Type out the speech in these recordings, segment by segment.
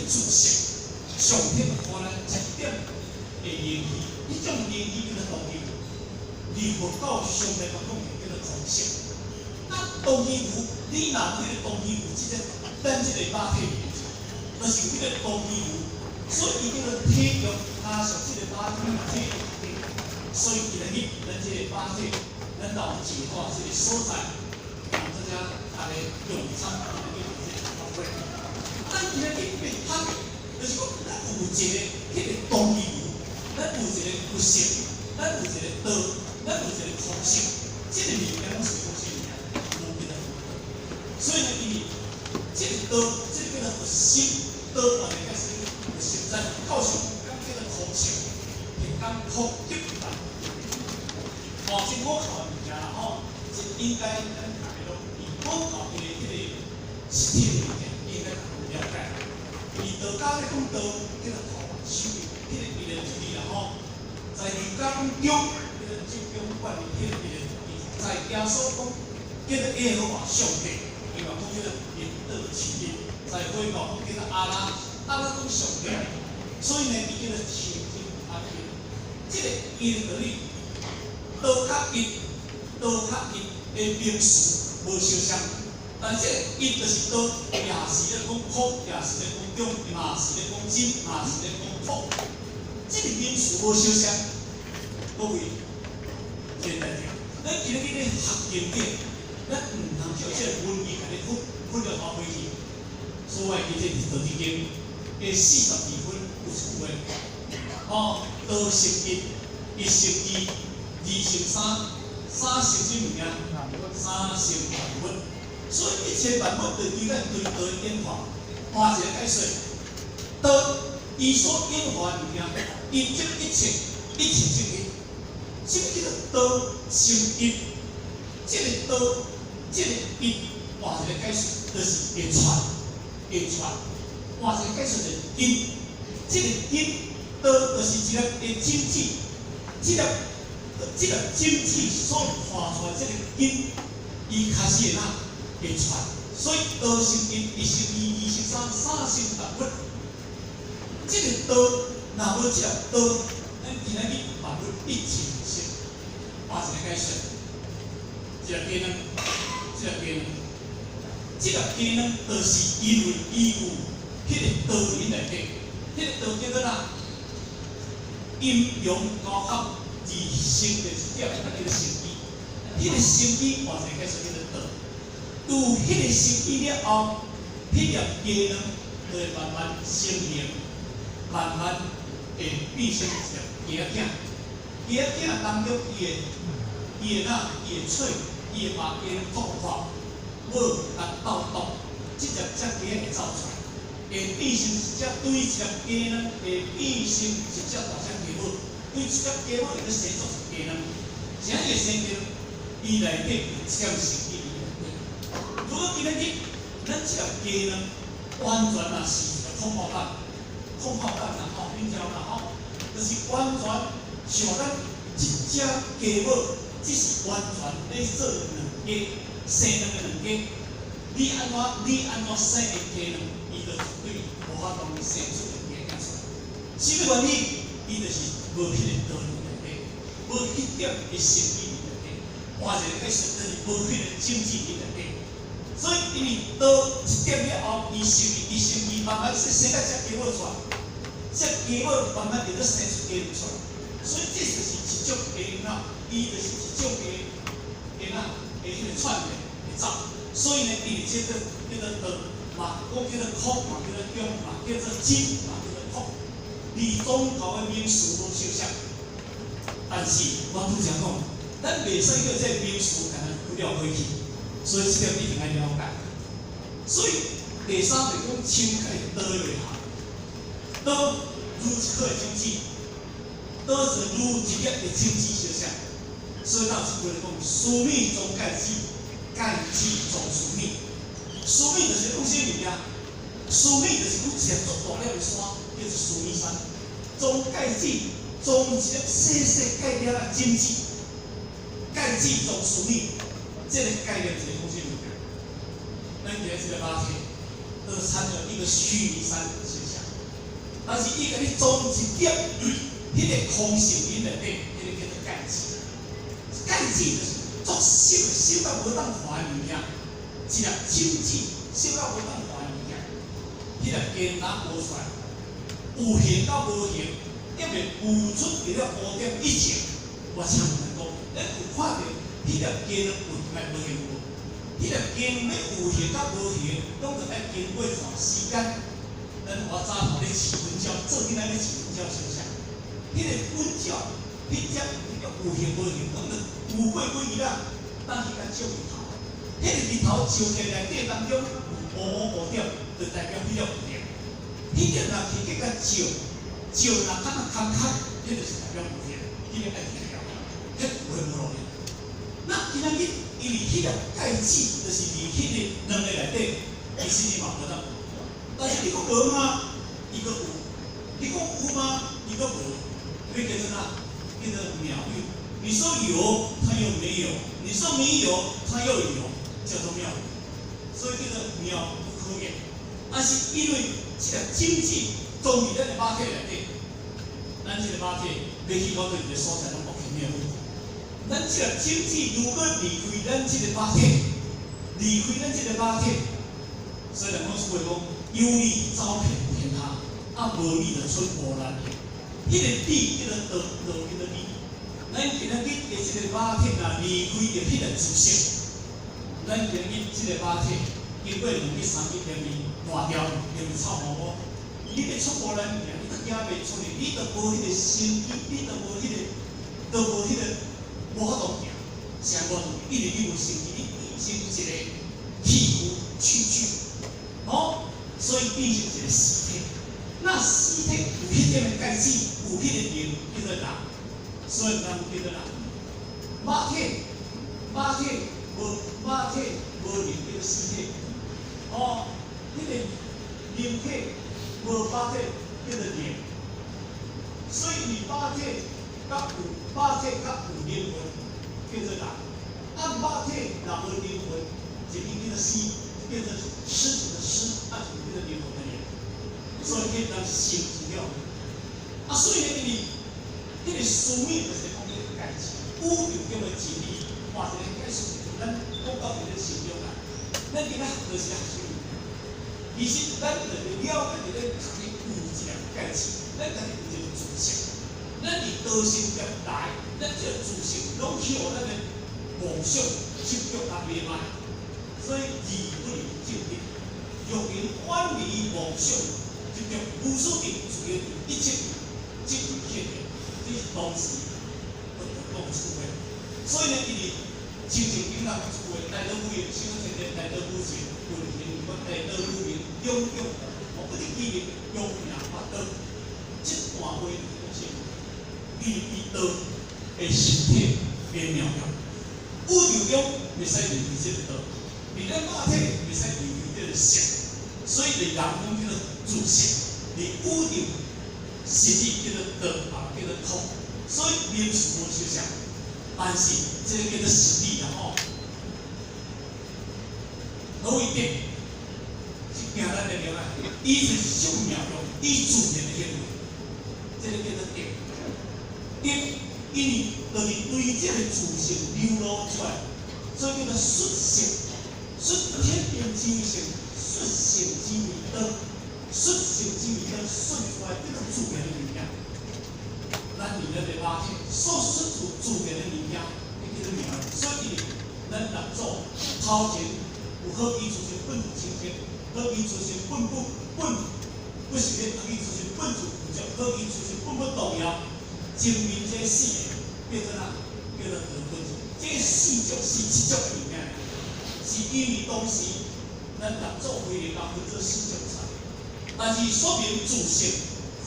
知識，上天予咱一點的靈氣，彼種靈氣叫做當機。離佛教上面講的叫做空性。那當機有，你若有彼個當機有，這個咱這個肉體，就是有彼個當機有，所以伊叫做體育加上這個肉體體育。所以今日咱這個肉體，咱到解脫這個所在，讓大家大家用餐今日這個發揮。咱今日欲學的，就是講咱有一個彼個當機有，咱有一個佛性，咱有一個道，咱有一個空性，這個物件攏是講啥物件？無叫做佛道。所以呢，因為這個道，這個叫做佛心，道嘛會解釋佛心，在教上講叫做空性，是講空極大。哦，這五教的物件啦吼，這應該咱大家攏以五教的彼個實體的物件，應該了解。以道家咧講道，叫做頭手，彼個伊個道理啦吼。在儒家講忠，叫做正中觀的彼個伊個道理。在耶穌講叫做耶和華上帝，伊嘛講叫做仁道慈義。在回教講叫做阿拉，阿拉講上帝。所以呢，伊叫做清淨安定。這個伊的道理，道較一，道較一的名詞無相像，但這個一就是道，也是咧講空，也是咧講中，嘛是咧講真，嘛是咧講空。這個名詞無相像，各位，這個代誌。咱今日去咧學經典，咱毋通叫這個文字共你分分了頭回去。所以記這是《道德經》第42分有一句話，哦，道成一，一成二，二成三，三成啥物件？三成萬物。所以一切萬物就對咱對道的演化，換一個解說，道伊所演化的物件，一即一切，一切即一。什麼叫做道成一？這個道，這個一，換一個解釋，就是會傳，會傳。換一個解釋就是因，這個因道就是一粒的種子，這粒種子所傳出來這個因，伊開始會哪會傳。所以道成一，一成二，二成三，三成萬物。這個道，若無這粒道，咱今仔日萬物一切無成。換一個解釋，這粒雞卵，這粒雞卵，這粒雞卵就是因為伊有彼個道佇內底，彼個道叫做哪？陰陽交合而生的一點，叫做生機。彼個生機換一個解釋叫做道。有彼個生機了後，彼粒雞卵就會慢慢成形，慢慢會變成一粒雞仔囝。雞仔囝當中，伊會哪？伊會喙，伊會把雞卵吐破，母共鬥毒，這隻隻雞仔會走出來，會變成一隻對一粒雞卵，會變成一隻大隻雞母，對一粒雞母會閣生做一雞卵，啥會生雞卵？伊內底有一點生機佇內底。如果今仔日咱這粒雞卵完全若是一個空炮彈，空炮彈啦吼，恁聽有啦吼，就是完全像咱這隻雞母，這是完全咧做卵雞，生兩個卵雞。你按怎生的雞卵，伊就絕對無法度生出個雞仔出來。啥物原因？伊就是無彼個道佇內底，無彼點的生機佇內底，換一個解釋就是無彼個種子佇內底。所以因為道一點了後，伊生伊生伊慢慢生生到這雞母出來，這雞母慢慢就咧生出雞卵出來。所以這就是一種的哪，伊就是一種的的哪的彼個串聯會走。所以呢，伊這個叫做道，嘛講叫做空，嘛叫做中，嘛叫做真，嘛叫做空。離宗教的名詞無相像，但是我拄才講，咱袂使叫這個名詞共咱分了開去，所以這點一定愛了解。所以第三就講深解道的內涵，道如一顆的種子，道是如一粒的種子相像。所以有一句話講：須米裝芥子，芥子裝須米。須米就是講啥物件？須米就是講一個足大粒的山，叫做須彌山。裝芥子，裝一粒細細芥粒仔種子，芥子裝須米，這個概念是講啥物件？咱今日這個肉體，都參了一個須彌山的現象。但是伊共你裝一點，彼個空性因內底，彼個叫做芥子。芥子就是足小的，小到無當看的物件，一粒種子，小到無當看的物件，彼粒根仔挖出來，有形佮無形，特別浮出佇咧烏點以前，我請問咱講，咱有看著彼粒根有抑無形無？彼粒根欲有形佮無形，攏著愛經過一段時間。咱我早頭咧飼粉鳥，做囡仔咧飼粉鳥，是毋是？彼個粉鳥，彼隻彼個有形無形，攏著有過幾日啊，等去共照日頭。彼個日頭照起來內底當中有烏烏烏點，就代表彼粒有形。彼點若去去共照，照若較較空空，彼就是代表無形，彼個愛去掉，彼有形無路用。那今仔日因為彼粒芥子，就是佇彼个卵的內底，其實你嘛無當。但是你講無嗎？伊閣有；你講有嗎？伊閣無。彼叫做啥？叫做妙有。你說有，它又沒有；你說沒有，它又有，叫做妙有。所以叫做妙不可言。啊，是因為這個種子裝佇咱的肉體內底，咱這個肉體欲去到佗一個所在，攏 OK 沒有問題。咱這個種子如果離開咱這個肉體，離開咱這個肉體，所以人講說話講，有你走遍天下，啊無你就寸步難行。彼個理叫做道，道叫做理。咱今仔日的這個肉體若離開著彼個知識，咱今日這個肉體經過兩日、三日連面爛掉，連面臭毛毛，你欲寸步難行，你都行袂出去，你都無彼個心機，你都無彼個，都無彼個，無法度行。啥無法度？因為你無心機，你變成一個器具、器具，哦，所以變成一個屍體。那屍體有彼點的芥子，有彼個靈，叫做人，所以人叫做人。肉體，肉體無肉體無靈，叫做屍體。哦，彼個靈體無肉體，叫做靈。所以你肉體佮有肉體佮有靈魂，叫做人。啊，肉體若無靈魂，一個叫做屍，叫做屍體的屍，啊，一個叫做靈魂的靈。所以彼人是生資了。啊，所以呢，因為彼個思維就是講彼個芥子，宇宙中的真理，換一個解釋，咱講到佇咧心中來。咱今仔就是學習物件，其實咱就是了解佇咧家己有一個芥子，咱家己有一個自性。咱佇道心業來，咱這個自性攏去予咱的妄想執著共迷茫。所以二不離正定，若能遠離妄想執著，無所定，自然一切即為現定，這是當時佛陀講的智慧。所以呢，伊佇親像頂人講一句話：大道無形，生天地；大道無形，運行無大道無名，種種我不得其名，用名發道。這段話就是伊伊道的實體的妙用。宇宙中袂使離開這個道，佇咱肉體袂使離開這個性，所以佇人講叫做自性，佇宇宙實質叫做道，啊叫做空，所以名詞無相像，但是這個叫做實理啦吼。何為德？是行咱的了啊，伊是小妙用，伊自然的行為，這個叫做德。德，因為就是對這個自性流露出來，所以叫做率性。率天地之為性，率性之為道，率性之為道，率出來這個自然的物件。咱佇咱的肉體所率出自然的物件，彼叫做妙。所以，咱六祖頭前有好幾處是本自清淨，好幾處是本不本不是咧，好幾處是本自具足，好幾處是本不動搖。前面這四個叫做啥？叫做道本。這四足是七足的物件，是因為當時咱六祖慧能共分做四足出來，但是說明自性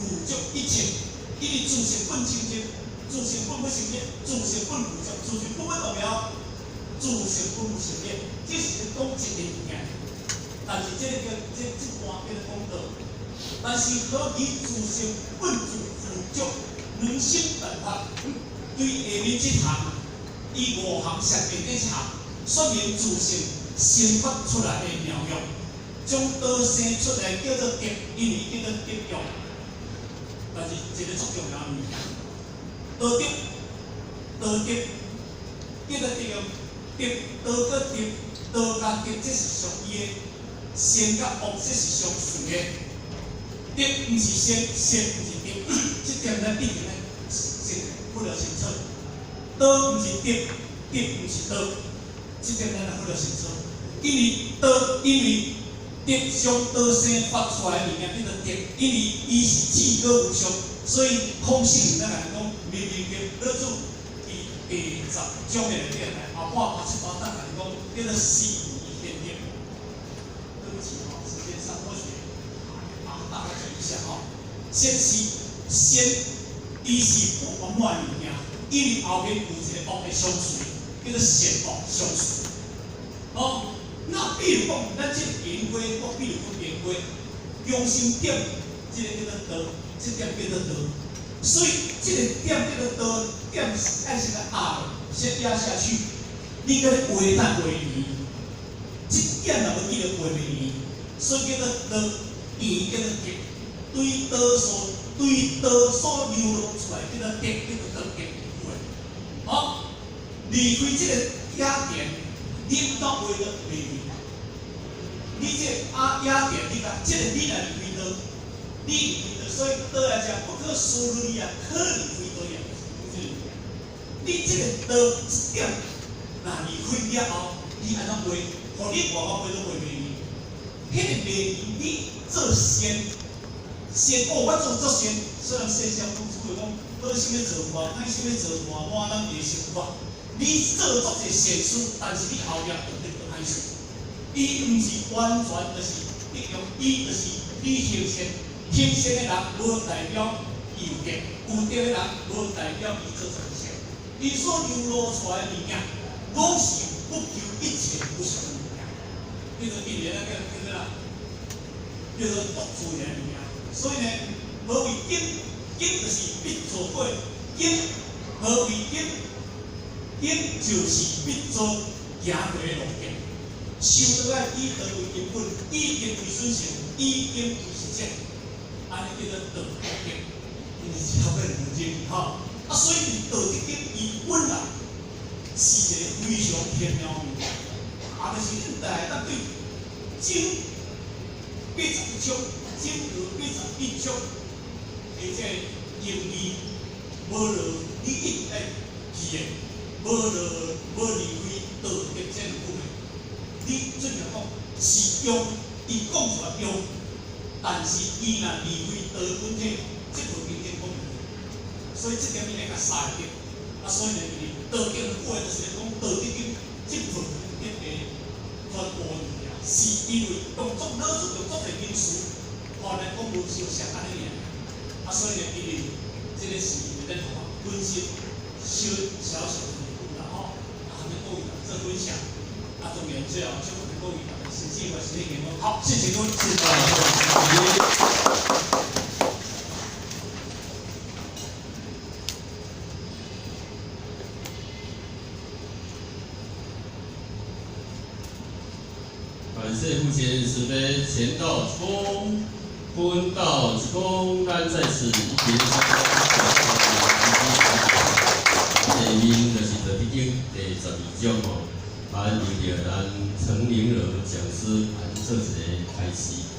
具足一切，因為自性本清淨，自性本不生滅，自性本具足，自性本不動搖，自性本不生滅，這是講一個物件。但是這個叫這這段叫做講道，但是何以自性本自具足，能生萬法？對下面這項，伊五項設定這項，說明自性生發出來的妙用，將道生出來叫做德，因為叫做德用。但是一个足重要的物件，道德，道德，叫做德用，德道佮德，道佮德，這是屬於的，善佮惡，這是相隨的。德毋是善，善毋是德，這點咱一定愛先分了清楚。道毋是德，德毋是道，這點咱來分了清楚。因為道，因為德從道生發出來的物件叫做德，因為伊是至高無上，所以空性咱來講，明明經老子佇第十章的內底來後半八七八段來講，叫做是義天德。對不起吼，時間上或許啊，大概講一下吼。先是善，伊是不圓滿的物件，因為後面有一個惡的相隨，叫做善惡相隨。哦，那比如講，咱這個言歸，我比如講言歸，中心點，這個叫做道，這點叫做道。所以這個點叫做道，點愛先來壓，先壓下去。你閣咧畫咱畫圓，這點若無記得畫袂圓，所以叫做道，圓叫做德。對道所流露出來叫做德，叫做道德。好，離開這個雅典，你毋當畫得袂圓。你這個啊雅典，你看，這個你若離開道，你離開道，所以道來講不可思議啊，可離開道也。你這個道一點，若離開了後，你按怎畫？予你外口畫都畫袂圓。彼個袂圓，你做善，善哦，我做足善，雖然世上講出來講，好心欲做壞，歹心欲做壞，我攏會成活。你做足濟善事，但是你後壁就得做歹事。伊毋是完全就是得用，伊就是你行善，行善的人無代表伊有德，有德的人無代表伊做善事。伊所流露出來的物件，攏是不求一切無上的物件，叫做一年叫叫做啥？叫做獨自然的物件。所以呢，何為因？因就是必做過，因何為因？因就是必做行過的路徑。修道愛以道為根本，以經為準繩，以經為實踐，按呢叫做道德經。因為是差不多兩字吼。啊，所以道德經伊本來是一個非常玄妙的物件，啊，就是恁大家當對經81章，經和81章的這個經義，無論你一直愛記的，無論無離開道德這兩句話。你準確講是用，伊講出來用，但是伊若離開道本體，這部經典講袂。所以這點你愛共相會記。啊，所以呢，就是道德的話，就是講道德經這部經典的傳播物件，是因為當作老子用足濟名詞，予咱講無相像按呢爾。啊，所以呢，因為這個是咱分析小小小的一部啦吼，啊，予各位做分享。啊，當然最後祝福各位大家身體和身體健康。好，謝謝各位，謝謝大家。感謝父親慈悲，乾道沖，坤道沖，咱在此一別相下面就是《道德經》第12章吼，咱由著咱陳明榮講師來做一個開示。